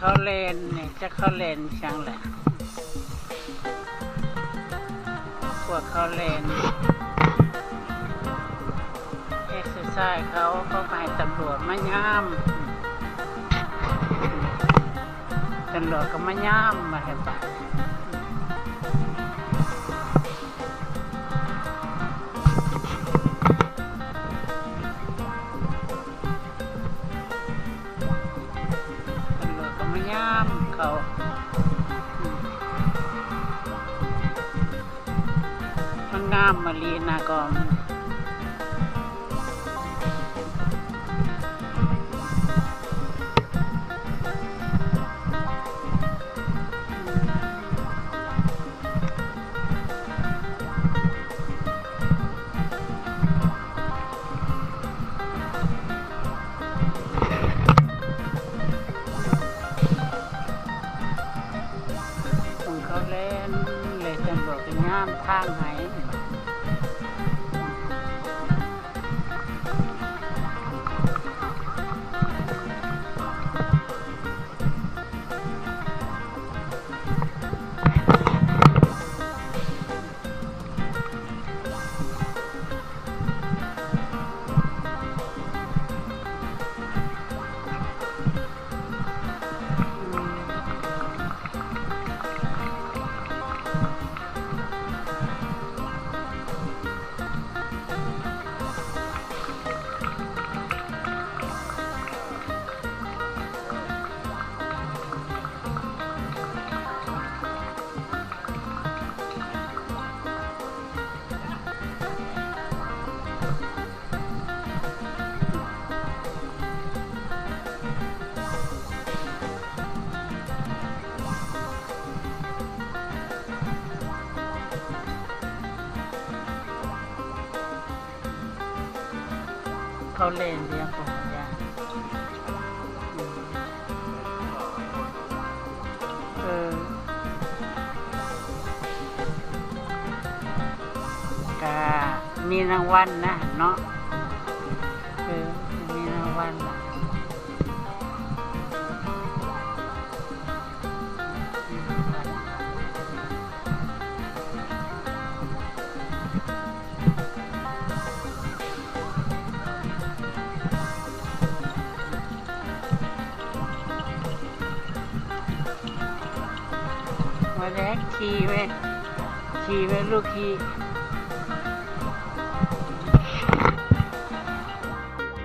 ເຂົາແລ່ນນີ້ ຈັກເຂົາແລ່ນຫຍັງແຫຼະ ພວກເຂົາແລ່ນ ເອັກເຊີຊາຍເຂົາ ເຂົາກໍໃຫ້ຕຳຫຼວດມາຍາມ ຕຳຫຼວດກໍມາຍາມ ວ່າແທ້ປະ ຕຳຫຼວດກໍມາຍາມເຂົາ ມັນງາມມະລີນາກອງ. ຂອງເຂົາແລ່ນ ແລ່ນຕຳຫຼວດໄປຍາມທາງໃຫ້. ເຂົາແລ່ນດຽວ ເຂົາຢ້ານ ເອີ ກະມີລາງວັນນະເນາະ ເອີ ມີລາງວັນ. ມາແລ້ວ ຂີ່ແມ່ ຂີ່ແມ່ລູກຂີ່.